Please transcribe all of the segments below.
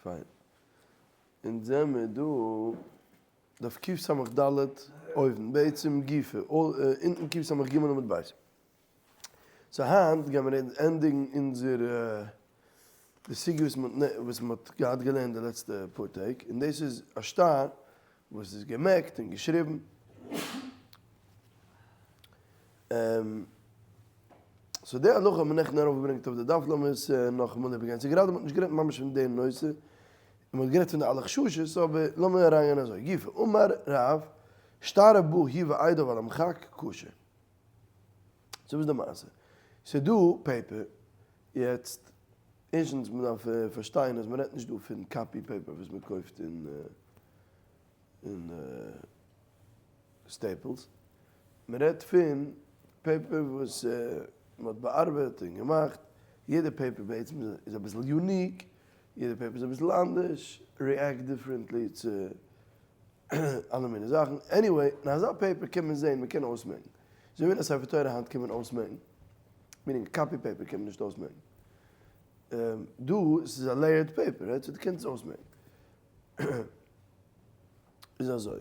פיין. אונז זעמיר דא דף קס"ד אויבן, בעצם גופא, אונטן קס"ג עמוד ב'. so היינט גיימיר ענדיגן אונזער די סוגיא וואס מען האט געהאט געלערנט די לעצטע פאר טעג, און דאס איז א שטר וואס איז געמעקט און געשריבן. so די הלכה האט מען נעכטן ארויפגעברענגט אויף די דף, לאמיר עס נאכאמאל איבערגיין. ס'איז גראדע מ'האט נישט גערעדט ממש פון די נושא, און מ'האט גערעדט פון די אלע חששות, אבער לאמיר אריינגיין אזוי, גופא, אמר רב, שטר הבא הוא ועדיו על המחק כשר. so וואס איז די מעשה? ס'איז דא paper, יעצט, ערשטנס מ'דארף פארשטיין אז מ'רעדט נישט דא פון copy paper וואס מ'קויפט אין אין Staples, מען רעדט פון paper וואס מען האט באארבעט און געמאכט, יעדע paper בעצם איז אביסל unique, יעדע paper איז אביסל אנדערש, react differently צו אלע מיני זאכן, anyway, אין אזא paper קען מען זען, מען קען אויסמעקן, אזוי ווי אין א ספר תורה היינט קען מען אויסמעקן, meaning copy paper קען מען נישט אויסמעקן, דא ס'איז א layered paper, right, so דו קענסט עס אויסמעקן. איז אזוי,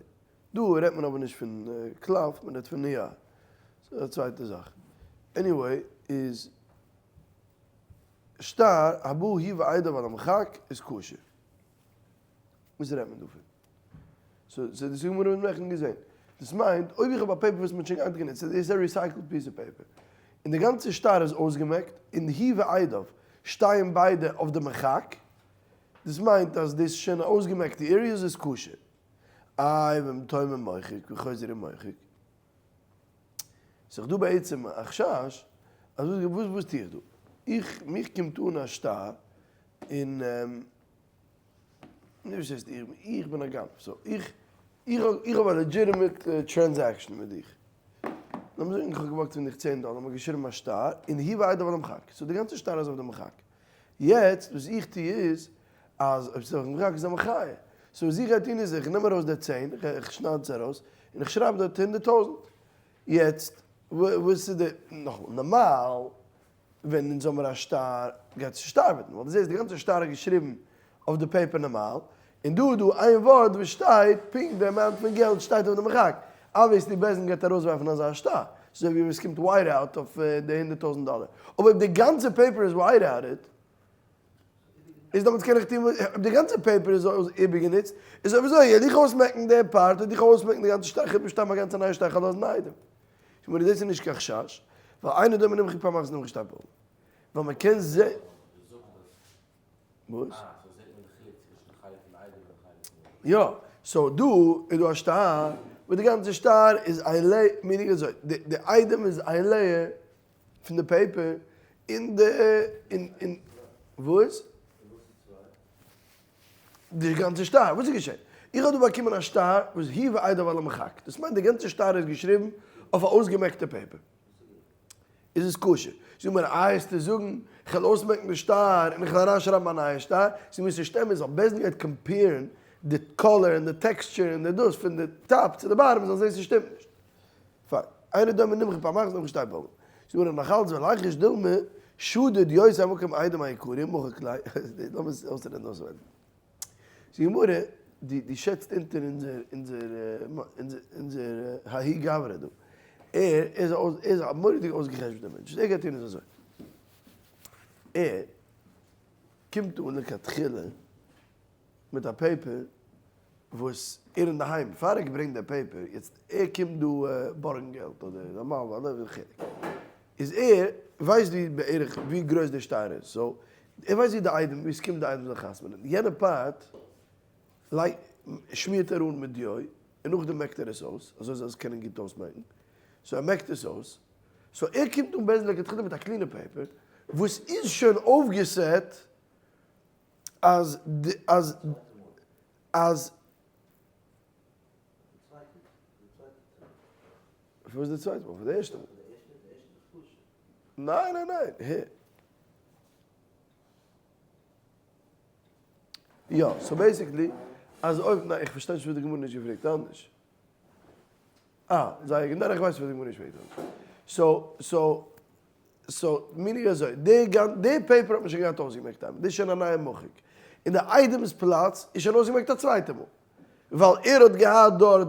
דא רעדט מען אבער נישט פון קלף, מען רעדט פון נייר, ס'איז א צווייטע זאך. anyway, איז שטר הבא הוא ועדיו על המחק איז כשר. וואס רעדט מען דא פון? so דאס איז גמרא האט נעכטן געזען. דאס מיינט, אויב איך האב א paper וואס מען האט שוין געהאט גענוצט, דאס איז א recycled piece of paper, און די גאנצע שטר איז אויסגעמעקט, און הוא ועדיו שטייען ביידע אויף די מחק, דאס מיינט אז דאס איז שוין א אויסגעמעקטע area איז עס כשר. איי ואם תאמר מוחק וחוזר ומוחק. ס'איז דאך דא בעצם א חשש אז וואס וואס טו איך דא? איך מיך קומט אן א שטר און נישט וואס הייסט איך איך בין א גנב so איך איך איך האב א legitimate transaction מיט דיך. לאמיר זאגן איך האב געבארגט פון דיך צען דאלער מ'האט געשריבן א שטר און הוא ועדיו על המחק so די גאנצע שטר איז אויף די מחק. יעצט וואס איך טו איז אז אויב ס'איז אויפן מחק איז א מחיה, so וואס איך גיי טון איז איך נעם ארויס די צען, איך שנייד עס ארויס, און איך שרייב דארט 100,000. יעצט וואס איז די, נאכאמאל, נארמאל ווען אונז האמיר א שטר גייט עס נישט ארבעטן, ווייל דו זעסט די גאנצע שטר איז געשריבן אויף די paper נארמאל, און דא איז דא איין ווארט וואס שטייט פונקט די amount פון געלט שטייט אויף די מחק, obviously בית דין גייט ארויסווארפן אזא שטר, אזוי ווי ווען עס קומט white out אויף די 100,000 דאלער, אבער אויב די גאנצע paper איז white outed, איז דעמאלטס קען איך טון וואס, אויב די גאנצע paper איז איבערגענוצט, איז אויב אזוי וועל איך אויסמעקן די part און דיך אויסמעקן די גאנצע שטר, איך האב נישט א גאנצע נייע שטר, איך וועל לאזן איידעם. איך מיין דאס איז נישט קיין חשש, ווייל אינו דומה נמחק פעם אחת נמחק שתי פעמים, ווייל מען קען זען. וואס? אה, so זעט מען די חילוק צווישן חלק פון עדים און חלק פון. יא, so דא איז דא א שטר, וואס די גאנצע שטר איז איין layer, meaning אזוי, די עדים איז איין layer פון די paper, און די, און, און, וואס? די גאנצע שטר, וואס איז געשען? איך האב דא באקומען א שטר וואס הוא ועדיו על המחק, דאס מיינט די גאנצע שטר איז געשריבן אויף א אויסגעמעקטע paper. איז עס כשר. זאג מיר איי העסטו זאגן כ'וועל אויסמעקן די שטר און כ'וועל אריינשרייבן א נייע שטר, ס'מוז נישט אמת זיין, בית דין גייט compare ן די color און די texture און די דאס פון די top צו די bottom זאל זען ס'שטימט נישט. פיין. אינו דומה נמחק פעם אחת נמחק שתי פעמים. זאג מיר נאך אלץ וליחוש דילמא שדוד יותר מקום עדים העיקרי מחק ליה, לאמיר עס אויסרעדן אויסווענדיג. זאגט די גמרא, דו שעצט אונטער אונזער אונזער אונזער האי גברא דא, ער איז ער איז א מורא'דיג אויסגע'חשבונ'טער מענטש, וואס ער גייט טון איז אזוי, ער קומט אן לכתחילה מיט א paper וואס ער אינדערהיים פאר ער געברענגט די paper, יעצט ער קומט דא בארגן געלט אדער נארמאל אדער ווי חלק, איז ער ווייסט ווי בערך ווי גרויס די שטר איז, so ער ווייסט ווי די עדים ווי עס קומט די עדים זאל חתמ'נען, יענע part לייגט שמירט ער אן מיט דיו און נאכדעם מעקט ער עס אויס אזוי זאל עס קענען גוט אויסמעקן, so ער מעקט עס אויס, so ער קומט אן בעצם לכתחילה מיט א clean ע paper וואס איז שוין אויפגעסעט אז אז אז. וואס די צווייטע מאל? פאר די ערשטע מאל. ניין ניין ניין, הער. יא, so basically, אז אויב, ניין איך פארשטיי נישט וואס די גמרא נישט געפרעגט אנדערש. אה, זייער גוט, ניין איך ווייס וואס די גמרא נישט פרעגט אנדערש. so, so. So, meaning אזוי, די גאנ די paper האט מען שוין געהאט אויסגעמעקט איינמאל, דאס איז שוין א נייע מחוק. און די עדים'ס פלאץ איז שוין אויסגעמעקט א צווייטע מאל. ווייל ער האט געהאט דארט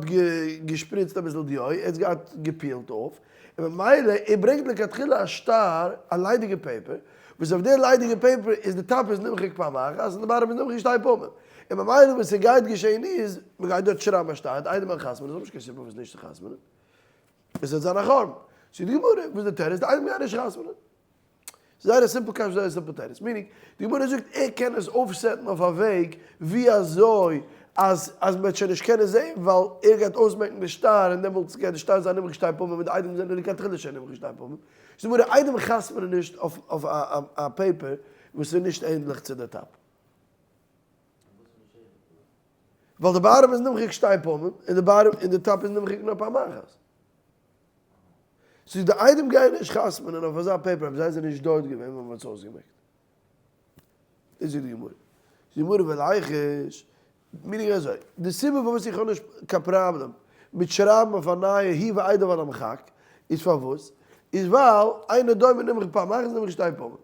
געשפריצט אביסל דיו, ער האט עס געהאט געפילט אויף, און ממילא ער ברענגט לכתחילה א שטר, א ליידיגע paper, וואס אויף די ליידיגע paper איז די top איז נמחק פעם אחת און די bottom איז נמחק שתי פעמים. און ממילא וואס ס'גייט געשען איז, מ'גייט דארט שרייבן א שטר, די עדים וועלן חתמ'נען, זיי האבן נישט קיין סיבה פארוואס נישט צו חתמ'נען. עס וועט זיין א חורבן. זאגט די גמרא, וואס איז די תירוץ? די עדים גייען נישט חתמ'נען. זייער א simple קשיא, זייער א simple תירוץ. Meaning, די גמרא זאגט ער קען עס אויפסעטן אויף א וועג ווי אזוי אז אז מען וועט שוין נישט קענען זען ווייל ער גייט אויסמעקן די שטר און דעמאלטס גייט די שטר זיין נמחק שתי פעמים און די עדים זענען לכתחילה שוין נמחק שתי פעמים. זאגט די גמרא, עדים חתמ'נען נישט אויף אויף א paper וואס איז נישט ענדליך צו די top. ווייל די bottom איז נמחק שתי פעמים און די bottom און די top איז נמחק נאר פעם אחת. So די עדים גייען נישט חתמ'נען אויף אזא paper אויב זיי זענען נישט דארט געווען ווען מ'האט עס אויסגעמעקט. דאס זאגט די גמרא. זאגט די גמרא וליחוש, meaning אזוי, די סיבה פארוואס איך האב נישט קיין פראבלעם מיט שרייבן אויף א נייע הוא ועדיו על המחק איז פארוואס? איז ווייל אינו דומה נמחק פעם אחת נמחק שתי פעמים.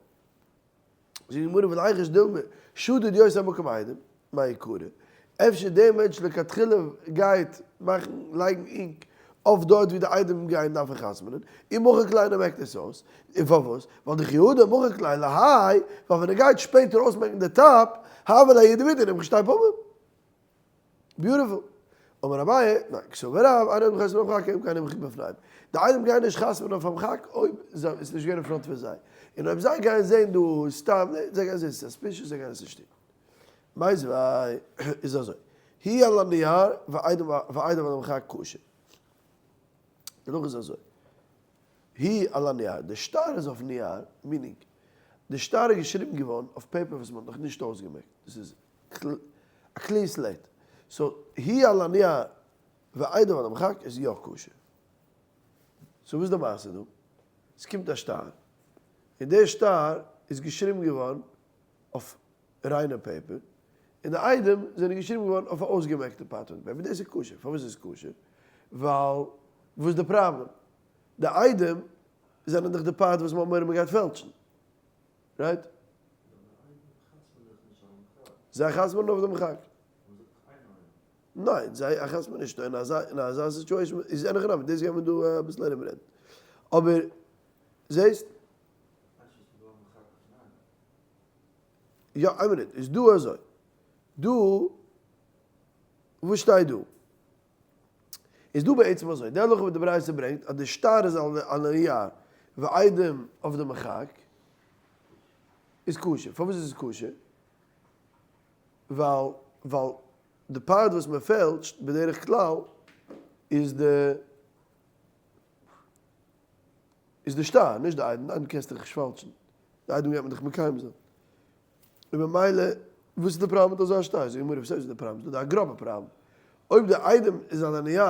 זאגט די גמרא וליחוש דילמא שדוד יותר מקום עדים, מעיקרא, אפשר דער מענטש לכתחילה גייט מאכן לייגן ink אויף דארט ווי די עדים גייען דארפן חתמ'נען, און מחק ליה מעקט עס אויס, און פארוואס? ווייל דכי הדר מחק ליה להאי, ווייל ווען ער גייט שפעטער אויסמעקן די top, הוה ליה אידי ומידי נמחק שתי פעמים. Beautiful. אמר אביי, ניין, קסבר רב, אין עדים חותמין על המחק אלא אם כן נמחק בפניהם. די עדים גייען נישט חתמ'נען אויף המחק אויב עס איז נישט געווען אין front פון זיי. און אויב זיי גייען זען דא סתם, זיי גייען זען suspicious, זיי גייען עס נישט טון. מיתיבי איז אזוי, הוא על הנייר ועדיו על המחק כשר. דערנאך איז אזוי, הוא על הנייר, די שטר איז אויף נייר, meaning, די שטר איז געשריבן געווארן אויף paper וואס מען האט נאך נישט אויסגעמעקט, דאס איז א clean slate, so הוא על הנייר ועדיו על המחק איז יא כשר. So וואס איז די מעשה דא? עס קומט א שטר, און דער שטר איז געשריבן געווארן אויף ריינע paper, און די עדים זענען געשריבן געווארן אויף א אויסגעמעקטע part פון די paper, דאס איז כשר, פארוואס איז עס כשר? ווייל וואס איז די פראבלעם? די עדים זענען דאך די part וואס מ'האט מורא מ'גייט פעלטשן, right? זיי חתמ'נען אויף דעם חק. ניין, זיי חתמ'נען נישט, אין אזא אין אזא situation איז אין הכי נמי, דאס גייען מיר דא אביסל ארומרעדן. אבער זעסט? יא, איין מינוט, איז דא אזוי, דא, וואס שטייט דא? איז דא בעצם אזוי, די הלכה וואס די ברייתא ברענגט אז די שטר איז על הנייר ועדים אויף די מחק איז כשר, פארוואס איז עס כשר? ווייל ווייל די part וואס מען פעלטשט בדרך כלל איז די איז די שטר, נישט די עדים, די עדים קענסטו דאך נישט פעלטשן, די עדים גייט מען דאך מקיים זיין, און ממילא וואס איז די פראבלעם מיט אזא שטר? זאגט די גמרא וואס הייסט וואס איז די פראבלעם? ס'איז דא א גראבע פראבלעם, אויב די עדים איז על הנייר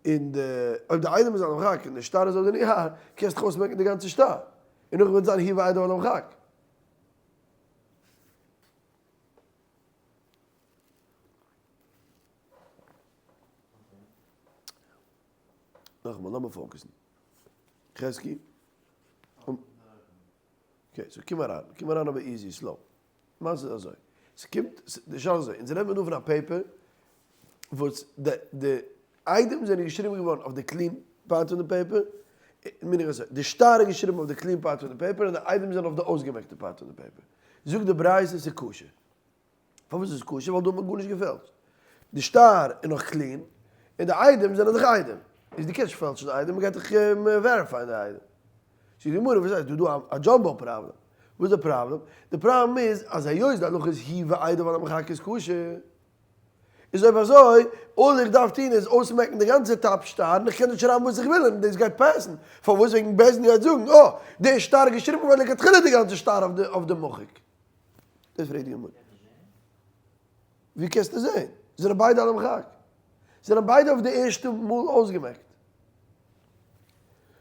און די אויב די עדים איז על המחק און די שטר איז אויף די נייר, קענסטו דאך אויסמעקן די גאנצע שטר, און נאכדעם וועט זיין הוא ועדיו על המחק. נאכאמאל לאמיר focus ן. חזקי? Okay, so קום אריין, קום אריין אבער easy, slow. מעשה איז אזוי, ס'קומט, די שאלה איז אזוי, אונז רעדן מיר דא פון א paper וואס די די עדים זענען געשריבן געווארן אויף די clean part פון די paper, מיין איך אזוי, די שטר איז געשריבן אויף די clean part פון די paper און די עדים זענען אויף די אויסגעמעקטע part פון די paper. זאגט די ברייתא ס'איז כשר. פארוואס איז עס כשר? ווייל דא האט מען גארנישט געפעלטשט. די שטר איז נאך clean, און די עדים זענען דאך עדים. איז דו קענסט נישט פעלטשן די עדים, מ'גייט דאך verify ען די עדים. זאגט די גמרא, וואס הייסט? דא איז דא א jumbo פראבלעם. וואס איז די פראבלעם? די פראבלעם איז אז היות די הלכה איז הוא ועדיו על המחק איז כשר, איז אויב אזוי, all איך דארף טון איז אויסמעקן די גאנצע top שטר און איך קען דארט שרייבן וואס איך וויל און דאס גייט pass ן. פארוואס? וועגן בית דין גייט זאגן, אה, די שטר איז געשריבן געווארן לכתחילה די גאנצע שטר אויף די מחוק. דאס פרעגט די גמרא. ווי קענסטו זעהן? זיי זענען ביידע על המחק. זיי זענען ביידע אויף די ערשטע מאל אויסגעמעקט.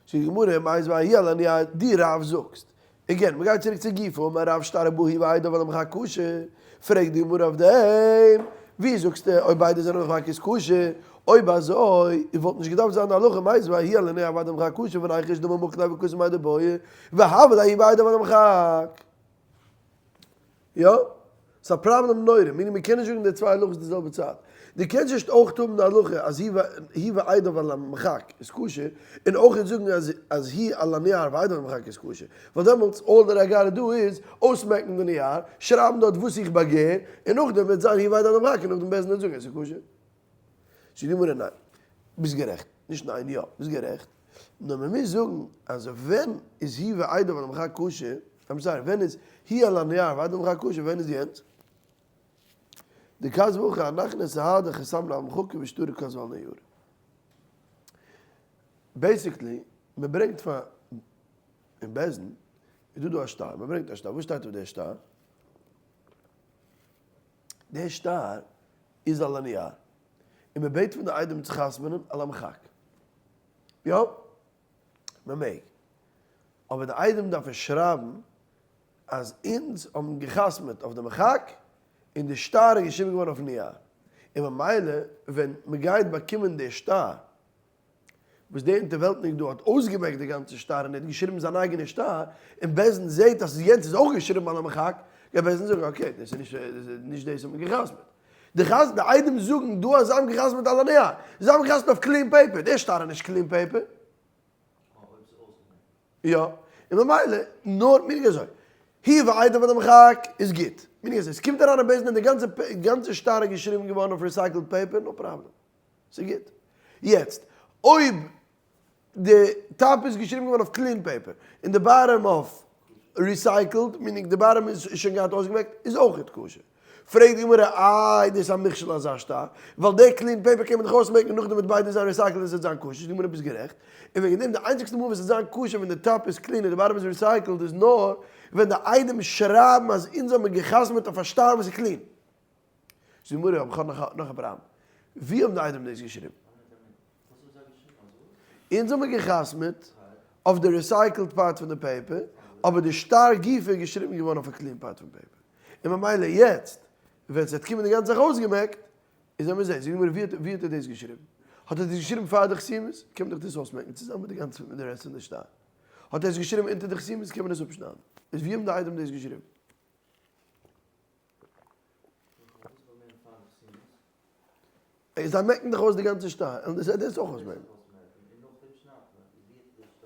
זאגט די גמרא, מיתיבי הוא על הנייר, דו רב זאגסט. Again, מ'גייט צוריק צו גופא, אמר רב שטר ובו הוא ועדיו על המחק כשר. פרעגט די גמרא אויף דעם, ווי זאגסטו אויב ביידע זענען על המחק איז כשר? אויב אזוי, וואלט נישט געדארפט זיין די הלכה מיתיבי היא על הנייר ועדיו למחק כשר וניחוש דמא מחק ליה וכתב מאי דבעי והוה ליה היא ועדיו למחק. יא? ס'איז א פראבלעם נורא, meaning מ'קען נישט זאגן די צוויי הלכות די זעלבע צייט. דו קענסט נישט אויך האבן די הלכה אז היא ועדיו על המחק איז כשר, און אויך זאגן אז אז היא על הנייר ועדיו על המחק איז כשר. ווייל דעמאלטס all that I gotta do איז אויסמעקן די נייר, שרייבן דארט וואס איך באגער, און נאכדעם וועט זיין היא ועדיו על המחק און נאכדעם בית דין וועט זאגן עס איז כשר. זאגט די גמרא ניין, ביסט גערעכט, נישט ניין יא, ביסט גערעכט, נאר מען מוז זאגן אז ווען איז היא ועדיו על המחק כשר, I'm sorry, ווען איז היא על הנייר ועדיו על המחק כשר, ווען איז יענץ? דכתבי הכי אנח סהדי חתמנא על מחקא ושטרא כתבי על ניירא. Basically, מען ברענגט פאר אין בית דין, איז דא דא א שטר, מען ברענגט א שטר, וואס שטייט אויף דער שטר? דער שטר איז על הנייר, און מען בעט פון די עדים צו חתמ'נען על המחק. יא, מען מעג. אבער די עדים דארפן שרייבן אז אונז האבן געחתמ'עט אויף די מחק, און די שטר איז געשריבן געווארן אויפן נייר. און ממילא ווען מען גייט באקומען די שטר, וואס דער אונטערוועלטניק דא האט אויסגעמעקט די גאנצע שטר און ער האט געשריבן זיין אייגענע שטר, און בית דין זעהט אז יענץ איז אויך געשריבן על המחק, גייט בית דין זאגן okay, דאס איז נישט נישט דאס האט מען געחתמ'ט. די חת די עדים זאגן דא אז זיי האבן געחתמ'ט על הנייר, זיי האבן געחתמ'ט אויף clean paper, דער שטר איז נישט clean paper. יא, און ממילא נאר meaning אזוי, היא ועדיו על המחק איז גוט, meaning אזוי, עס קומט אריין אין בית דין און די גאנצע גאנצע שטר איז געשריבן געווארן אויף recycled paper, no problem. ס'איז גוט. יעצט, אויב די top איז געשריבן געווארן אויף clean paper, און די bottom אויף recycled, meaning די bottom איז שוין געהאט אויסגעמעקט, איז אויכעט כשר. פרעגט די גמרא, איי, דאס איז א מכשול אזא שטר, ווייל די clean paper קען מען דאך אויסמעקן און נאכדעם וועט ביידע זיין recycled און עס וועט זיין כשר. זאגט די גמרא, ביסט גערעכט. און וועגן דעם די איינציגסטע מאל וואס עס וועט זיין כשר ווען די top איז clean און די bottom איז recycled איז נאר ווען די עדים שרייבן אז אונז האבן געחתמ'עט אויף א שטר וואס איז clean. זאגט די גמרא, אבער כ'האב נאך א פראבלעם. ווי האבן די עדים דאס געשריבן? אונז האבן געחתמ'עט אויף די recycled part פון די paper, אבער די שטר גופא איז געשריבן געווארן אויף א clean part פון paper. און ממילא יעצט ווען ס'וועט קומען די גאנצע זאך אויסגעמעקט, איז ווען מ'זעט, זאגט די גמרא, ווי האט ער דאס געשריבן? האט ער דאס געשריבן פאר די חתימות? קען מען דאך דאס אויסמעקן צוזאמען מיט די גאנצע מיט די רעסט פון די שטר. האט ער עס געשריבן אונטער די חתימות קען מען עס אפשניידן. איז ווי האבן די עדים דאס געשריבן? זיי מעקן דאך אויס די גאנצע שטר, און דאס דאס אויך אויסמעקן.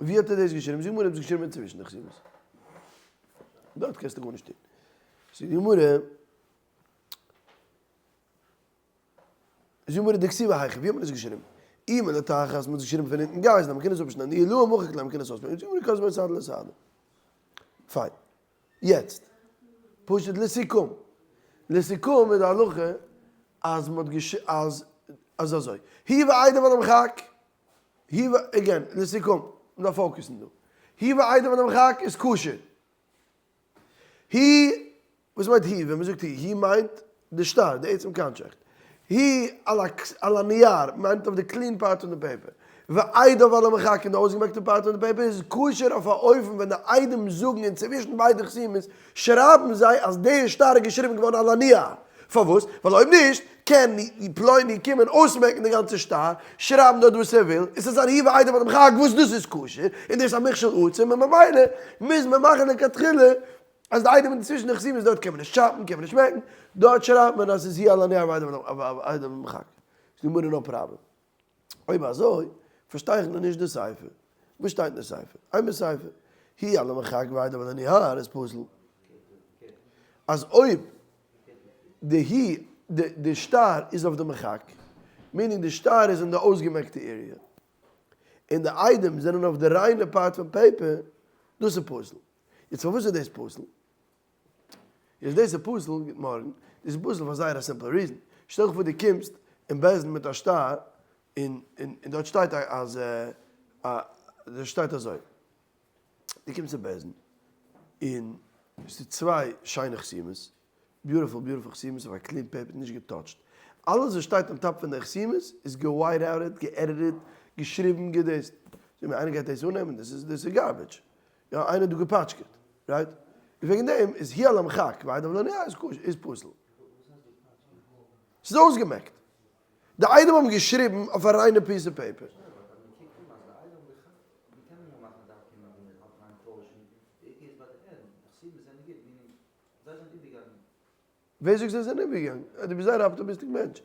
ווי האט ער דאס געשריבן? זאג מיר האט עס געשריבן אינצווישן די חתימות. דארט קענסטו גארנישט טון. זאגט די גמרא, זאג מיר דכתיבה היכא, ווי האט מען עס געשריבן? אי מלתחת, מען האט עס געשריבן פון אונטן גייז, מען קען עס אפשניידן, אי עילאה מחק ליה, מען קען עס אויסמעקן, זאג מיר כתביה מסעדה לסעדה. פיין. יעצט, פשוט לסיכום. לסיכום איז די הלכה אז מ'האט געש אז אז אזוי. היא ועדיו על המחק, היא ו again, לסיכום, מ'דארף focus ן דא. היא ועדיו על המחק איז כשר. היא, וואס מיינט היא? ווען מ'זאגט היא, היא מיינט די שטר, די עצם קאנטראקט. היא על הנייר מיינט אויף די clean part פון די paper. ועדיו על המחק אין די אויסגעמעקטע part פון די paper איז כשר אויף א אופן ווען די עדים זאגן און צווישן ביידע חתימות שרייבן זיי אז די שטר איז געשריבן געווארן על הנייר. פארוואס? ווייל אויב נישט קען פלוני קומען אויסמעקן די גאנצע שטר, שרייבן דארט וואס ער וויל, און ס'זאל זיין היא ועדיו על המחק וואס דאס איז כשר, און דאס איז א מכשול עצום און ממילא מוז מען מאכן לכתחילה אז די עדים אינצווישן די חתימות דארט קען מען נישט טשאפן, קען מען נישט מעקן, דארט שרייבט מען אז ס'איז היא על הנייר ועדיו על המחק. איז די גמרא no problem. אויב אזוי פארשטיי איך נאך נישט די סיפא. וואס שטייט אין די סיפא? אימא סיפא, היא על המחק ועדיו על הנייר איז פסול. אז אויב די היא, די שטר איז אויף די מחק, meaning די שטר איז אין די אויסגעמעקטע area, און די עדים זענען אויף די ריינע part פון paper, דאס איז פסול. יעצט פארוואס איז דאס פסול? איז דאס איז פסול, גוט מארגן, דאס איז פסול פאר זייער א simple reason, שטעל דיך פאר דו קומסט אין בית דין מיט א שטר, און און דארט שטייט אז דארט שטייט אזוי, דו קומסט אין בית דין, און עס איז צוויי שיינע חתימות, beautiful beautiful חתימות אויף א clean paper נישט געטאטשט, אלעס וואס שטייט on top פון די חתימות איז געווייט אוטעד, געעדיטעד, געשריבן, געדעסט, זאג מיר איינער גייט דאס אננעמען? דאס איז דאס איז garbage, יא איינער האט דא געפאטשקעט, right? און וועגן דעם איז היא על המחק ועדיו על הנייר איז כשר, איז פסול. ס'איז אויסגעמעקט. די עדים האבן געשריבן אויף א ריינע piece of paper. ווער זאגט זיי זענען איבערגעגאנגען? דו ביסט זייער א optimistic מענטש.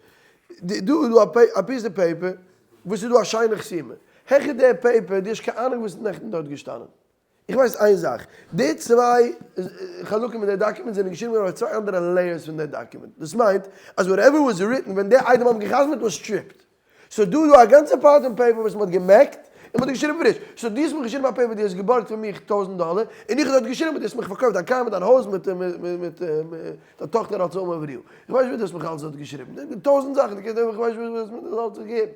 דא איז דא א piece of paper וואס איז דא א שיינע חתימה. העכער די paper, דו האסט קיין אהנונג וואס איז נעכטן דארט געשטאנען. איך ווייס איין זאך, די צוויי חלקים פון די document זענען געשריבן געווארן אויף צוויי אנדערע layers פון די document. דאס מיינט אז whatever was written ווען די עדים האבן געחתמעט was stripped. סאו דא איז דא א גאנצע part פון paper וואס מ'האט געמעקט און מ'האט געשריבן פריש. so דו האסט מיך געשריבן א paper דו האסט געבארגט פון מיך טויזענט דאלער און איך האב דארט געשריבן דו האסט מיך פארקויפט דיין קאר מיט דיין הויז מיט מיט דיין טאכטער אלס אמה עבריה. איך ווייס נישט וואס דו האסט מיך אלס דארט געשריבן. טויזענט זאכן דו קענסט איך ווייס נישט וואס דו האסט אלס געגעבן.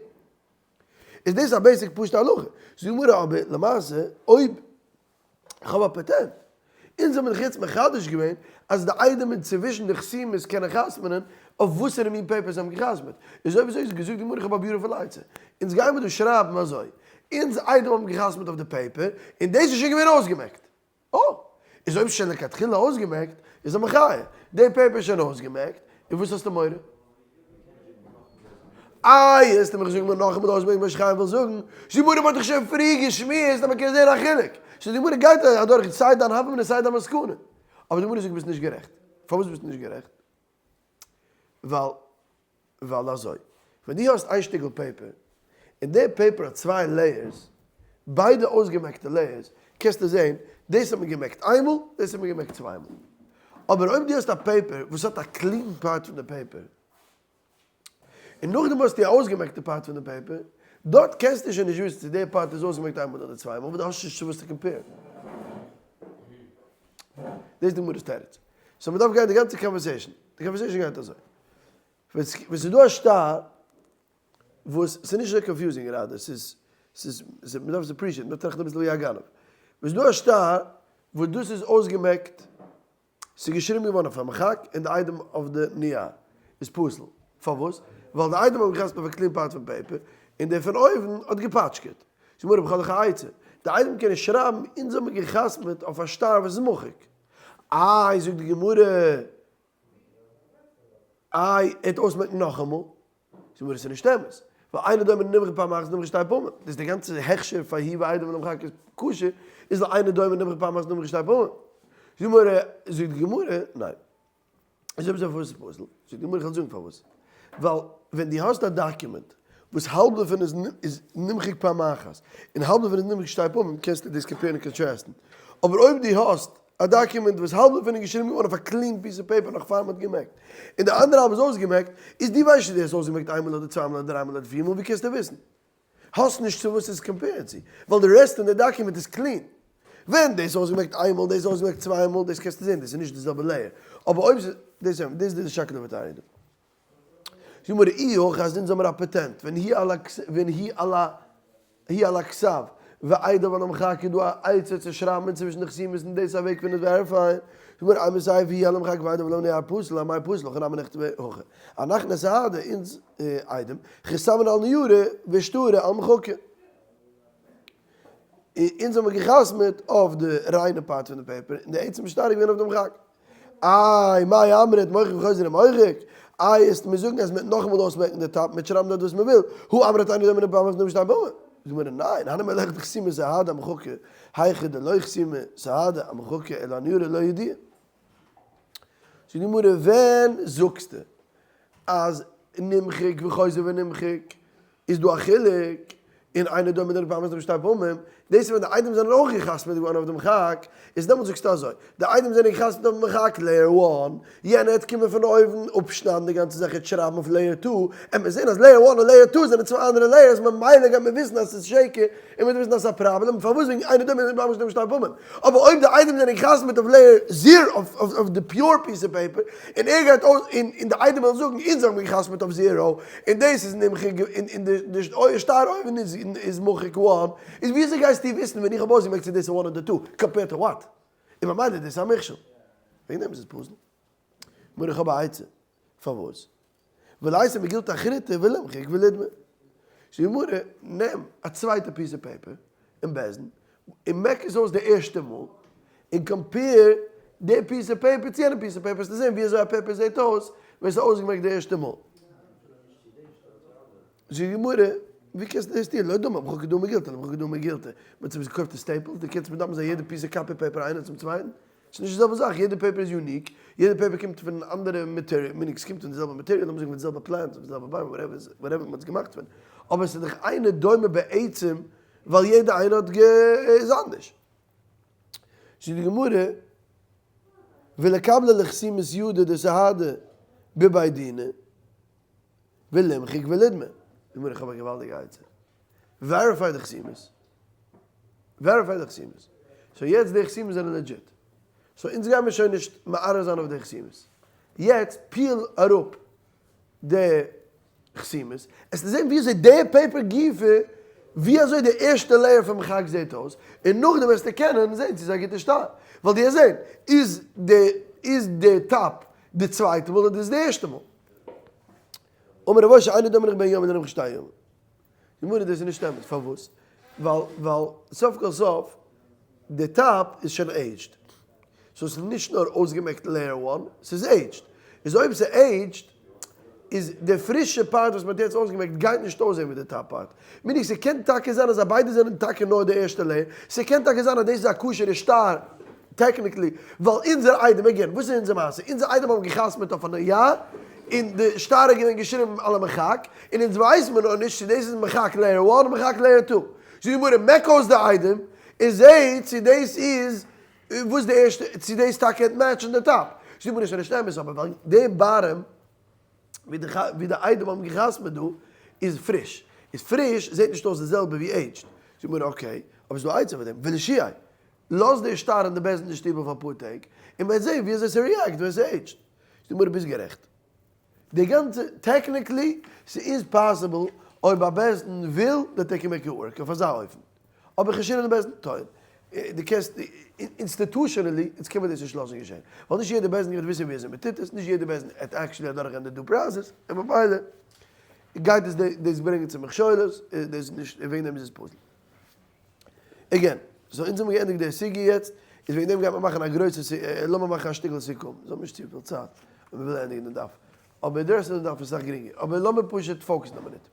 איז דאס א basic פשוטע הלכה. זאגט די גמרא אבער למעשה אויב איך האב א פאטענט, אונז האבן דאך יעצט מחדש געווען אז די עדים אינצווישן די חתימות קענען חתמ'נען אויף וואסערע מין paper זיי האבן געחתמ'עט, איז אויב אזוי איז געזאגט די גמרא איך האב א beautiful עצה, אונז גיימער דא שרייבן אזוי, אונז עדים האבן געחתמ'עט אויף די paper און דאס איז שוין געווען אויסגעמעקט. אה! איז אויב ס'שוין לכתחילה אויסגעמעקט, איז א מחיה. די paper איז שוין אויסגעמעקט, און וואס האסטו מורא? איי, העסטו מיך זאגן מיר נאכאמאל אויסמעקן וואס חיים וויל זאגן, די גמרא האט דאך שוין פריער געשמועסט אז מ'קען זען א חילוק. so די גמרא גייט אדורך סיי דיין הוה אמינא סיי דיין מסקנא. אבער די גמרא זאגט ביסט נישט גערעכט. פארוואס ביסטו נישט גערעכט? ווייל ווייל אזוי, ווען דו האסט איין שטיקל paper, און די paper האט צוויי layers, ביידע אויסגעמעקטע layers, קענסטו זען, דאס האט מען געמעקט איינמאל, דאס האט מען געמעקט צוויי מאל. אבער אויב דו האסט א paper וואס האט א clean part פון די paper, און נאכדעם האסטו א אויסגעמעקטע part פון די paper, דארט קענסטו שוין נישט וויסן צו די part איז אויסגעמעקט איינמאל אדער צוויי מאל, ווייל דו האסט נישט צו וואס צו compare ן. דאס איז די גמרא'ס תירוץ. so מ'דארף גיין די גאנצע conversation. די conversation גייט אזוי. ווען ס'איז דא א שטר וואס, ס'איז נישט אזוי confusing גראדע, ס'איז, ס'איז, מ'דארף עס appreciate ן, מ'דארף טראכטן אביסל ווי א גנב. ווען ס'איז דא א שטר וואס דאס איז אויסגעמעקט, ס'איז געשריבן געווארן אויף א מחק און די עדים אויף די נייר איז פסול. פארוואס? ווייל די עדים האבן געחתמ'ט אויף א clean part פון paper און דער פון אויבן האט געפאטשקעט. זאגט גמרא בכלל איך א עצה, די עדים קענען שרייבן אונז האבן געחתמ'ט אויף א שטר וואס איז מחוק. איי זאגט די גמרא, איי ער האט אויסמעקן נאכאמאל. זאגט די גמרא ס'איז נישט אמת, ווייל אינו דומה נמחק פעם אחת נמחק שתי פעמים, דאס איז די גאנצע הכשר פאר הוא ועדיו ולמחק איז כשר, איז לאינו דומה נמחק פעם אחת נמחק שתי פעמים. זאגט די גמרא, ניין. איז אויב אזוי פארוואס איז פסול? זאגט די גמרא איך וועל זאגן פארוואס, ווייל ווען דו האסט א document וואס האלב דערפון איז איז נמחק פעם אחת און האלב דערפון איז נמחק שתי פעמים קענסטו דאס compare ן און contrast ן, אבער אויב דו האסט א document וואס האלב דערפון איז געשריבן געווארן אויף א clean piece of paper נאך פאר מען האט געמעקט און די אנדערע האלב איז אויסגעמעקט, איז דו ווייסט נישט צו דו האסט אויסגעמעקט איינמאל אדער צוויי מאל אדער דריי מאל אדער פיר מאל, ווי קענסטו וויסן? האסט נישט צו וואס עס compare ן צו, ווייל די רעסט פון די document איז clean. ווען דאס איז אויסגעמעקט איינמאל, דאס איז אויסגעמעקט צוויי מאל, דאס קענסטו זען, דאס איז נישט די זעלבע layer. אבער אויב ס'איז, דאס איז דאס איז די שקלא וטריא דא. זאג מיר אי הכי אז אונז האמיר א פאטענט, ווען היא על ווען היא על היא על הכתב, ועדיו על המחק איז דא א עצה צו שרייבן אינצווישן די חתימות און דאס איז א וועג פון עס verify ען. זאג מיר אימתי היא על המחק ועדיו על הנייר פסול, אמאי פסול, הכא נמי נכתוב הכי. אנח נסעדה אונז עדים, חתמין על ניירא ושטרא על מחקא. אונז האבן געחתמעט אויף די ריינע part פון די paper, און די עצם שטר איז געווען אויף דעם מחק. איי, מאי אמרת, מוחק וחוזר ומוחק? איי, עסט מיר זאגן אז מ'וועט נאכאמאל אויסמעקן די top, מ'וועט שרייבן דארט וואס מ'וויל, הא אמרת אינו דומה לפעם אחת נמחק שתי פעמים. זאגט גמרא, ניין, הני מילי היכא דחתימא סהדי אמחקא, היכא דלא חתימא סהדי אמחקא אלא אניירא לא ידיע. זאגט די גמרא, ווען זאגסטו אז נמחק וחוזר ונמחק איז דא א חילוק, און אינו דומה דנמחק פעם אחת נמחק שתי פעמים, דאס איז ווען די עדים זענען אויך געחתמעט געווארן אויף דעם מחק, איז דעמאלטס זאגסטו אזוי, די עדים זענען געחתמעט אויפן מחק layer one, יענער העט קומען פון אויבן אפשניידן די גאנצע זאך העט שרייבן אויף layer two, עט מען זען אז layer one און layer two זענען צוויי אנדערע layers ממילא גייט מען וויסן אז ס'איז שקר, און מ'וועט וויסן אז ס'איז א פראבלעם, פארוואס וועגן אינו דומה נמחק פעם אחת נמחק שתי פעמים, אבער אויב די עדים זענען געחתמעט אויף layer zero אויף די pure piece of paper, און ער גייט אויס און און די עדים וועלן זאגן אונז האבן געחתמעט אויף zero, און דאס איז נמחק און די שטר אויבן איז איז מחוק one, איז וויאזוי גייסטו וויסן ווען איך האב אויסגעמעקט צו דאס איז one אדער two, compared to what? און ממילא איז דאס א מכשול. וועגן דעם איז עס פסול. מיר איך האב א עצה. פארוואס? וליתי מגילתא אחריתא ולימחק ולידמי. זאגט די גמרא, נעם א צווייטע piece of paper אין בית דין, און מעק עס אויס די ערשטע מאל, און compare די piece of paper צו יענע piece of paper, וועסטו זען ווי אזוי א paper זעט אויס ווען עס איז אויסגעמעקט די ערשטע מאל. זאגט די גמרא, ווי קענסטו דאס טון? לא דמי למחוק דא מגילתא, למחוק דא מגילתא. מען האט עפעס געקויפט אין סטעיפלס, דו קענסט מדמה זיין יעדע piece of copy paper איינער צום צווייטן? ס'איז נישט די זעלבע זאך, יעדע paper איז unique, יעדע paper קומט פון אן אנדערע material, meaning ס'קומט פון די זעלבע material, לאמיר זאגן פון די זעלבע plant, פון די זעלבע ביים, whatever מ'האט עס געמאכט פון, אבער ס'איז דאך אינו דומה בעצם, ווייל יעדע איינע האט גע איז אנדערש. זאגט די גמרא, ולקבלה לחתימת ידא דסהדי בבי דינא, ולמחוק ולדמה. די גמרא איך האב א געוואלדיגע עצה. verify די חתימות. verify די חתימות. so יעצט די חתימות זענען legit. so אונז גיימיר שוין נישט מערער זיין אויף די חתימות. יעצט peel אראפ די חתימות, עסטו זען ווי אזוי די paper גופא, ווי אזוי די ערשטע layer פון מחק זעט אויס, און נאכדעם וועסטו קענען זען צו ס'איז א גוטע שטר. ווייל דו וועסט זען, איז די איז די top די צווייטע מאל אדער איז די ערשטע מאל. אמר רב אשי אינו דומה בין יומא לנמחק שתי ימים. גמרא דאס איז נישט אמת, פארוואס? ווייל ווייל סוף כל סוף די top איז שוין aged, so ס'איז נישט נאר אויסגעמעקט layer one, ס'איז aged, איז אויב ס'איז aged איז די פרישע part וואס מ'האט יעצט אויסגעמעקט גייט נישט אויסזען ווי די top part, meaning ס'קען טאקע זיין אז ביידע זענען טאקע נאר די ערשטע layer, ס'קען טאקע זיין אז דאס איז א כשר'ע שטר technically, ווייל אונזער עדים, again, וואס איז אונזער מעשה? אונזער עדים האבן געחתמעט אויף א נייר, און די שטר איז געווען געשריבן על המחק, און אונז ווייסן מיר נאר נישט צו דאס איז מחק layer one אדער מחק layer two. זאגט די גמרא, מעק אויס די עדים, און זע צו דאס איז וואס די ערשטע, צו דאס טאקע העט match ן די top. זאגט די גמרא, ס'איז נישט אמת, אבער ווייל די bottom ווי די ווי די עדים האבן געחתמעט דא איז פריש, איז פריש זעט נישט אויס די זעלבע ווי aged. זאגט די גמרא, okay, אבער ס'איז דא א עצה פאר דעם, ולשיעי. לאז די שטר אין די בית דין שטיבל פאר אפאר טעג, און מ'וועט זעהן ווי אזוי ס' react ווען ס' aged. זאגט די גמרא ביסט גערעכט. די גאנצע, technically, ס'איז possible אויב א בית דין וויל that they can make it work אויף אזא אופן. אבער חיישינן לבית דין טוען. דו קענסט, institutionally, אונז קען מען דאס נישט לאזן געשען. ווייל נישט יעדע בית דין גייט וויסן ווי אזוי מ'טוט עס, נישט יעדע בית דין העט actually אדורכגיין די due process, און ממילא גייט עס דאס ברענגען צו מכשולות, דאס איז נישט, וועגן דעם איז עס פסול. again, so אונז האבן געענדיגט די סוגיא יעצט, איז וועגן דעם גייט מען מאכן א גרויסע סי, לאמיר מאכן א שטיקל סיכום, זיי האבן נישט צופיל צייט אויב מ'וויל ענדיגן די דף, אבער די רעסט פון די דף איז אסאך גרינגער, אבער לאמיר פשוט focus ן א מינוט.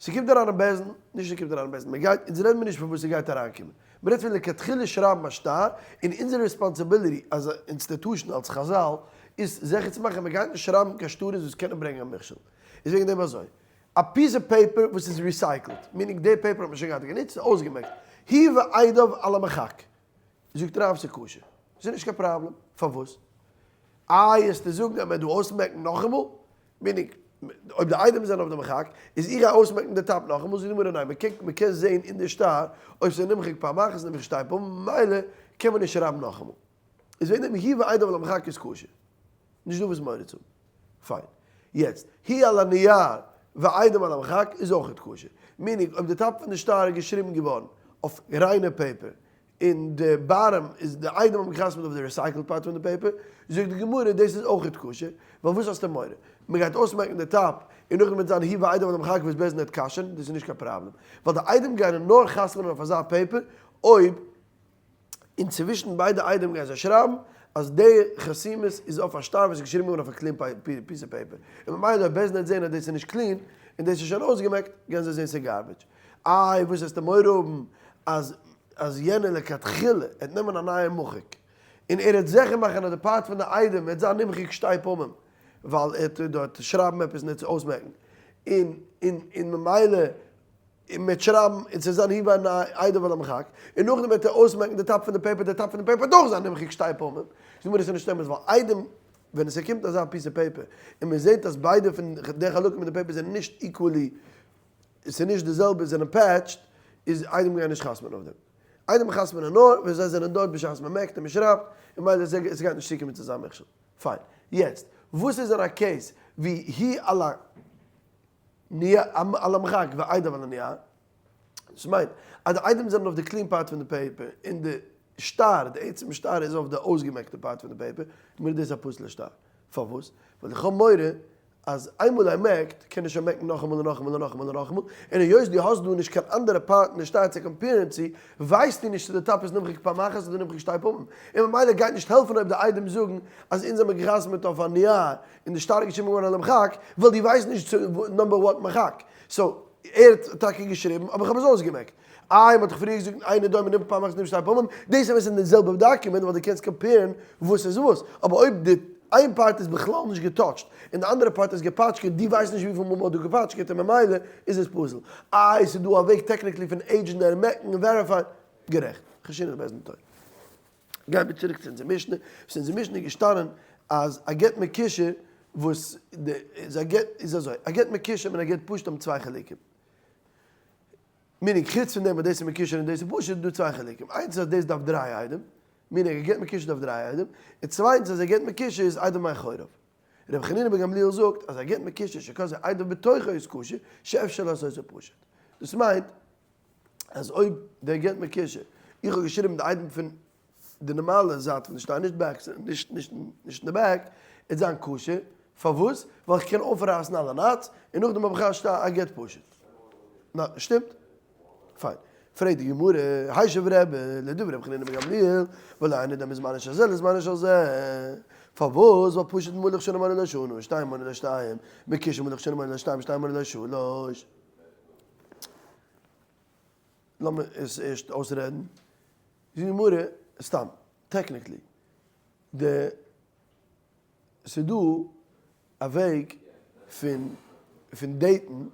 ס'קומט אריין אין בית דין, נישט ס'קומט אריין אין בית דין, מ'גייט, אונז רעדן מיר נישט פון וואס ס'גייט אריינקומען, מ'רעדט פון לכתחילה שרייבן א שטר, און אונזער responsibility as א institution אלס חזל איז זיכער צו מאכן אז מ'גייט נישט שרייבן קיין שטרות וואס קענען ברענגען א מכשול. איז וועגן דעם אזוי. א piece of paper וואס איז recycled, meaning די paper האט מען שוין געהאט גענוצט, ס'איז אויסגעמעקט, הוא ועדיו על המחק. זאגט רב ס'איז כשר. ס'איז נישט קיין פראבלעם. פארוואס? איי עסטו זאגן אז מ'וועט דא אויסמעקן נאכאמאל? meaning, אויב די עדים זענען אויף די מחק, איז איך גיי אויסמעקן די top נאכאמאל? זאגט די גמרא ניין, מ'קען מ'קען זעהן אין די שטר אויב ס'איז נמחק פעם אחת נמחק שתי פעמים, ממילא קען מען נישט שרייבן נאכאמאל. איז וועגן דעם הוא ועדיו על המחק איז כשר. נישט דא וואס מורא צו האבן. פיין. יעצט, הוא על הנייר ועדים על המחק איז אויכעט כשר. meaning, אויב די top פון די שטר איז געשריבן געווארן אויף ריינע paper, און די bottom איז די עדים האבן געחתמ'ט אויף די recycled part פון די paper, זאגט די גמרא דאס איז אויכעט כשר, ווייל וואס האסטו מורא? מען גייט אויסמעקן די top, און נאכדעם וועט זיין הוא ועדיו על המחק וואס בית דין וועט כשר'ן, דאס איז נישט קיין פראבלעם, ווייל די עדים גייען נאר חתמ'נען אויף אזא paper אויב און צווישן ביידע עדים גייען זיי שרייבן אז די חתימות איז אויף א שטר וואס איז געשריבן געווארן אויף א clean piece of paper, און ממילא אויב בית דין וועט זעהן אז דאס איז נישט clean און דאס איז שוין אויסגעמעקט גייען זיי זעהן ס'איז garbage. איי וואס וועסטו מורא האבן אז אז יענער לכתחילה העט נעמען א נייע מחק און ער העט זיכער מאכן אז די part פון די עדים וועט זיין נמחק שתי פעמים ווייל ער העט דארט שרייבן עפעס און ער העט עס אויסמעקן און און און ממילא און מ'וועט שרייבן און ס'וועט זיין הוא ועדיו על המחק, און נאכדעם וועט ער אויסמעקן די top פון די paper, די top פון די paper וועט אויך זיין נמחק שתי פעמים, זאג מיר דאס איז נישט אמת, ווייל עדים ווען עס קומט אזא piece of paper און מען זעט אז ביידע פון די חלקים אין די paper זענען נישט equally, עס איז נישט די זעלבע, זענען patched, איז עדים גייען נישט חתמ'נען אויף דעם. עדים חתמ'נען נאר ווען זיי זענען דארט בשעת מען מעקט און מען שרייבט, און ממילא עס גייט נישט צוקומען צו אזא מכשול. פיין. יעצט, וואס איז אין א case ווי הוא על ה. על המחק ועדיו על הנייר, דאס מיינט אז די עדים זענען אויף די clean part פון די paper און די שטר, די עצם שטר איז אויף די אויסגעמעקטע part פון די paper, מיר איז דאס א פסול'ע שטר. פארוואס? ווייל איך האב מורא אז איינמאל ער מעקט קען ער שוין מעקן נאכאמאל און נאכאמאל און נאכאמאל און נאכאמאל, און היות דו האסט דא נישט קיין אנדערע part אין די שטר צו compare ן צו, ווייסטו נישט צו די top איז נמחק פעם אחת אדער נמחק שתי פעמים, און ממילא גייט נישט העלפן אויב די עדים זאגן אז אונז האמיר געחתמעט אויף א נייר און די שטר איז געשריבן געווארן על המחק, ווייל דו ווייסט נישט צו number what מחק. so, ער האט טאקע געשריבן אבער איך האב עס אויסגעמעקט. איי מ'האט דאך פריער געזאגט אינו דומה נמחק פעם אחת נמחק שתי פעמים, דאס איז אין די זעלבע document ווייל דו קענסט compare ן וואס איז וואס, אבער אויב די איין part איז בכלל נישט גע touch ט און די אנדערע part איז געפאטשקעט, דו ווייסט נישט וויפיל מאל מ'האט דא געפאטשקעט און ממילא איז עס פסול. איי ס'איז דא א וועג technically פון עידזשן און מעקן און verify ען? גערעכט. חשינות בית דין תורה. גייען מיר צוריק צו אונזער משנה, וואס אין אונזער משנה איז געשטאנען אז א גט מקושר וואס די איז א גט איז אזוי, א גט מקושר און א גט פשוט האבן צוויי חלקים. meaning חוץ פון דעם וואס דאס איז מקושר און דאס איז פשוט איז דא צוויי חלקים, איינס איז אז דאס דארף דריי עדים, meaning א גט מקושר דארף דריי עדים, און צווייטנס אז א גט מקושר איז עדים מאחוריו. רבי חנינא בן גמליאל זאגט אז א גט מקושר שכתבו עדיו בתוכו איז כשר, שאפשר לעשותו פשוט. דאס מיינט אז אויב דער גט מקושר, איך האב געשריבן די עדים פון די נארמאלע זייט פון די שטר, נישט back, נישט נישט נישט אין די back, וועט זיין כשר, פארוואס? ווייל איך קען אויפרייסן אלע knots, און נאכדעם האב איך א שטר א גט פשוט. נא, שטימט? פיין. פרעגט די גמרא, השיב רבי, לדברי רבי חנינא בן גמליאל, ולא אינו דומה זמנו של זה לזמנו של זה. פארוואס? ווייל פשוט מלך שנה מונה לו שנה, שתיים מונה לו שתיים, מקושר מלך שנה מונה לו שתיים, שתיים מונה לו שלוש. לאמיר עס ערשט אויסרעדן. זאגט די גמרא, סתם, technically, די, ס'איז דא א וועג פון פון date ן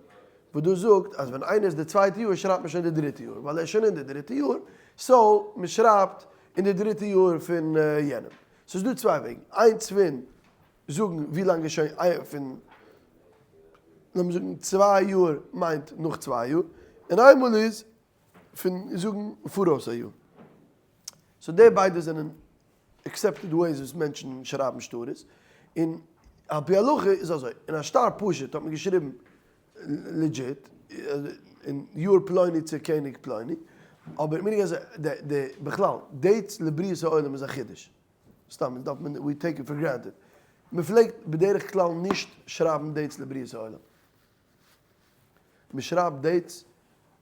וואס דאס זאגט אז ווען איינער איז די צווייטע יאר שרייבט מען שוין די דריטע יאר ווייל ער איז שוין אין די דריטע יאר, so מען שרייבט אין די דריטע יאר פון יענעם. ס'איז דא צוויי וועגן, איינס פון זאגן ווי לאנג איז שוין פון לאמיר זאגן צוויי יאר מיינט נאך צוויי יאר, און איינמאל איז פון זאגן פאראויס א יאר. so די ביידע זענען accepted ways וואס מענטשן שרייבן שטרות, און על פי הלכה איז אזוי, אין א שטר פשוט האט מען געשריבן legit אין יאר פלוני צו קעניג פלוני, אבער מיר אז די בכלל dates לבריאת העולם איז א חידוש, סתם דארף מען we take it for granted, מען פלעגט בדרך כלל נישט שרייבן dates לבריאת העולם. מען שרייבט dates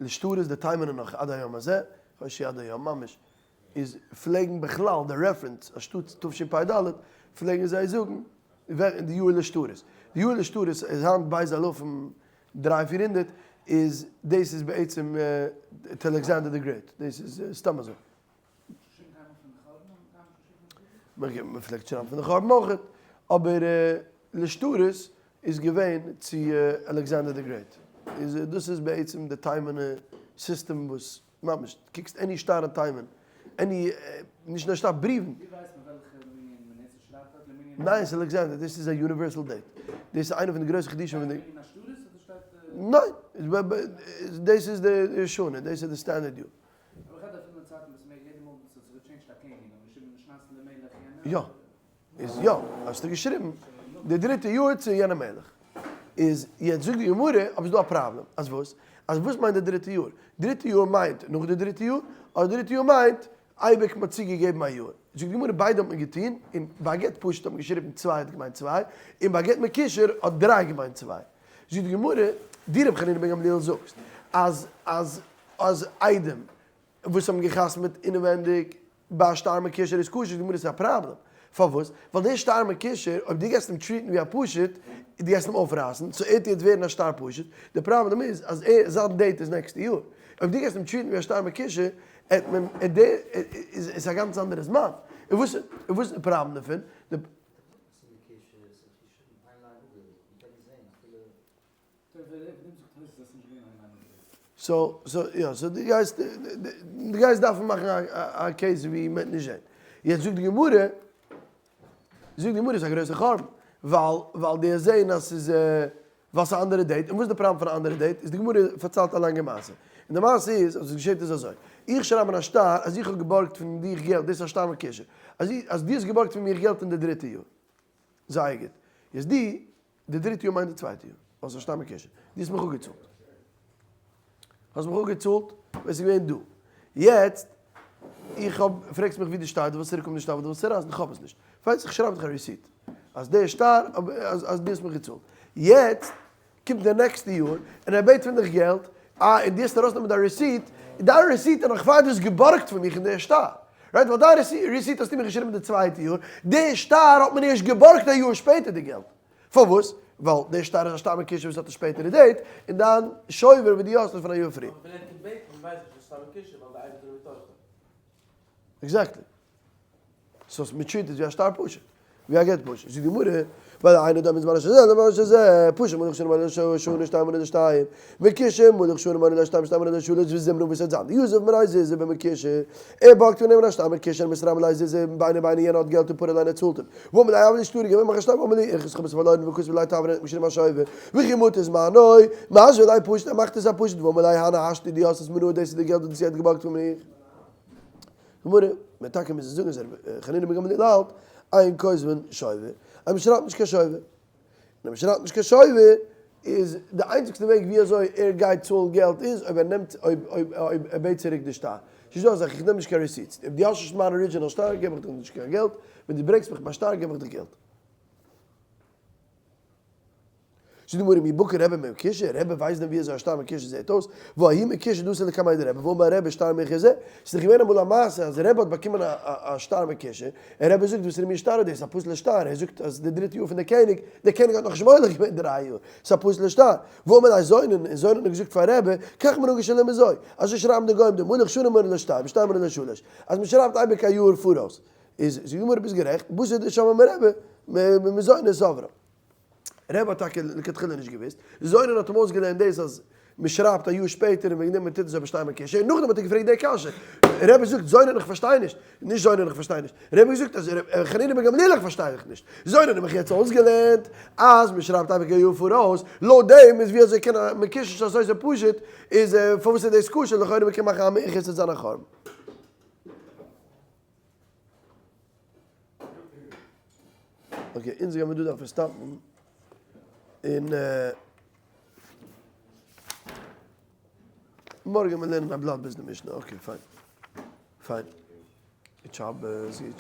לשטרות די תימן'ער נאך עד היום הזה, כ'ווייס נישט צו עד היום ממש, איז פלעגן בכלל די reference אנשטאט תשפ"ד פלעגן זיי זאגן ווען די יאר לשטרות, די יאר לשטרות איז היינט בית אלפים דריי פיר הונדערט איז דאס איז בעצם to Alexander the Great, דאס איז סתם אזוי. מען פלעגט שרייבן פון די חורבן אויך, אבער לשטרות איז געווען צו Alexander the Great, איז דאס איז בעצם די תימן'ע סיסטעם וואס ממש, קוקסט any שטר אין תימן, any, נישט נאר שטר, בריוון. ווי ווייסט מען וועלכע מנין מען נוצט? ס'שרייבט דארט למנין. ניין, ס'איז אלעקסענדער, דאס איז א universal date, דאס איז איינע פון די גרויסע חידושים פון די. שטייט למנין השטרות אדער שטייט. ניין, דאס איז די שנה, דאס איז די standard יאר. אבער איך רעד דא פון די צייטן וואס מען יעדע מאל וואס האט זיך גע change ט א קעניג האט מען געשריבן לשנת למלך יענער. יא, איז יא, האסטו געשריבן די דריטע יאר צו יענע מלך. איז יעצט זאגט די גמרא, אבער ס'איז דא א פראבלעם, אז וואס? אז וואס מיינט די דריטע יאר? דריטע יאר מיינט נאך די דריטע יאר, אדער דריטע יאר מיינט אייביג מ'האט צוגעגעבן א יאר? זאגט די גמרא ביידע האט מען געטון, און ביי גט פשוט האט מען געשריבן צוויי האט געמיינט צוויי, און ביי גט מקושר האט דריי געמיינט צוויי. זאגט די גמרא, דו רבי חנינא בן גמליאל זאגסט אז אז אז עדים וואס האבן געחתמעט אינעווענדיג ביי א שטר מקושר איז כשר, זאגט די גמרא ס'איז א פראבלעם, פארוואס? ווייל דער שטר מקושר אויב דו גייסט אים treat ן ווי א פשוט, דו גייסט אים אויפרייסן, so ער וועט יעצט ווערן א שטר פשוט, די פראבלעם איז אז ער זיין date איז נעקסטע יאר, אויב דו גייסט אים treat ן ווי א שטר מקושר, עט מען עט דער איז איז א גאנץ אנדערע זמן, און וואס און וואס איז די פראבלעם דערפון? די. so so יא so דו גייסט דו גייסט דארפן מאכן א case ווי מ'וועט נישט זען. יעצט זאגט די גמרא, זאגט די גמרא איז א גרויסע חורבן, ווייל ווייל די זען אז ס'איז ווייל ס'איז א אנדערע date, און וואס איז די פראבלעם פון א אנדערע date, איז די גמרא פארציילט א לאנגע מעשה, און די מעשה איז אז וואס געשעט איז אזוי, איך שרייב אין א שטר אז איך האב געבארגט פון דיך געלט, דאס איז א שטר מקושר, אז אז דו האסט געבארגט פון מיר געלט אין די דריטע יאר, זייער גוט, יעצט דו די דריטע יאר מיינט די צווייטע יאר, ווייל ס'איז א שטר מקושר. דו האסט מיך אפגעצאלט. האסט מיך אפגעצאלט ווען ס'איז געווען דא. יעצט, איך האב, פרעגסט מיך ווי די שטר, דו ווילסט צוריקהאבן די שטר ווייל דו ווילסט צורייסן, איך האב עס נישט. פארשטייט זיך, איך שרייב דיך א receipt. אז די שטר, אז אז דו האסט מיך געצאלט. יעצט קומט די נעקסטע יאר און ער בעט פון דיך געלט, אה און דו האסט ארויסנעמען דיין receipt, דיין receipt איז נאך פאר דו האסט געבארגט פון מיך אין די שטר, right? ווייל דיין receipt האסטו מיר געשריבן די צווייטע יאר, די שטר האט מען ערשט געבארגט א יאר שפעטער די געלט. פארוואס? ווייל די שטר איז א שטר מקושר וואס האט א שפעטערע date, און דיין שובר וואס דו האסט איז פון א יאר פריער. אבער ווען ער קומט בעטן ווייס איך נישט שטר מקושר ווייל די אייבערשטער האט געטוישט. Exactly. סאו מ'טריט עס ווי א שטר פשוט. ווי א גט פשוט. זאגט די גמרא, ווייל אינו דומה זמן שזה לזמן שזה, פשוט מלך שנה מנה שנה שתיים מנה שתיים, מקושר מלך שנה מנה שתיים שתיים מנה שלש וזמנו וואס וועט זיין די יוזף מנה זיז במקושר, ער בארגט פון אים א שטר מקושר מסרב לי זיז ביינע ביינע יענער האט געלט און פורע ליין ער צאלט אים, ואמר לי אבלי שטרי געווען מאך א שטר ואמר לי איך האב עס פארלוירן וכתב לי תברא און געשריבן א שובר, וכי מטא זמנו, משוי לי פשוט ער מאכט עס א פשוט ואמר לי הנה השתא דו האסט עס מנא דאס איז די געלט וואס דו האסט יעצט געבארגט פון מיך. גמרא, מען טאקע מוזן זאגן אז רבי חנינא בן גמליאל האלט אין כותבין שובר, אז מען שרייבט נישט קיין שובר, און אז מען שרייבט נישט קיין שובר איז די איינציגסטע וועג ווי אזוי ער גייט צאלן געלט איז אויב ער נעמט אויב אויב אויב ער בעט צוריק די שטר, ס'נישט דא אזא זאך איך נעם נישט קיין receipts, אויב דו האסט נישט מיין original שטר געב איך דיך נישט קיין געלט, ווען דו ברענגסט מיך מיין שטר געב איך דיך געלט. זאגט די גמרא מי בקי רבי במקושר, רבי ווייסט דען ווי אזוי א שטר מקושר זעהט אויס, וההוא מקושר דאתא לקמיה דרבי, ואמר רבי שטר מחוזה, ס'איז דאך געווען אמאל א מעשה אז רבי האט באקומען א שטר מקושר, און רבי זאגט וואס איז מין שטר איז דאס, א פסול'ע שטר, ער זאגט אז די דריטע יאר פון די קעניג, דער קעניג האט נאכנישט מולך געווען דריי יאר, ס'איז א פסול'ע שטר, ואמר ליה זונין, און זונין האט געזאגט פאר רבי, כך מנהגן של אומה זו, אזוי שרייבן די גוים דמלך שנה מנה לשתיים ושתיים מנה לשלש, אז מ'שרייבט אייביג א יאר פאראויס, איז זאגט די גמרא ביסט גערעכט, בתר דשמעה מרבי, מזונין סברה. רבי האט טאקע לכתחילה נישט געוואוסט, זונין האט אים אויסגעלערנט דאס אז מען שרייבט א יאר שפעטער און וועגן דעם מען טוט עס אויף שטר מקושר, און נאכדעם האט ער געפרעגט די קשיא, רבי זאגט זונין איך פארשטיי נישט, נישט זונין איך פארשטיי נישט, רבי האט געזאגט אז חנינא בן גמליאל איך פארשטיי דיך נישט, זונין האט מיך יעצט אויסגעלערנט אז מען שרייבט אייביג א יאר פאראויס, לויט דעם איז ווי אזוי קען א מקושר אזוי אזוי פשוט, איז פארוואס איז דאס כשר, לכאורה מען קען מאכן א מיחוס און זיין א חורבן. Okay, אונז גיימיר דא דארפן stop ן און מארגן מיר לערנען א בלאט ביז די משנה, okay פיין. פיין. גוט שבת, גוט.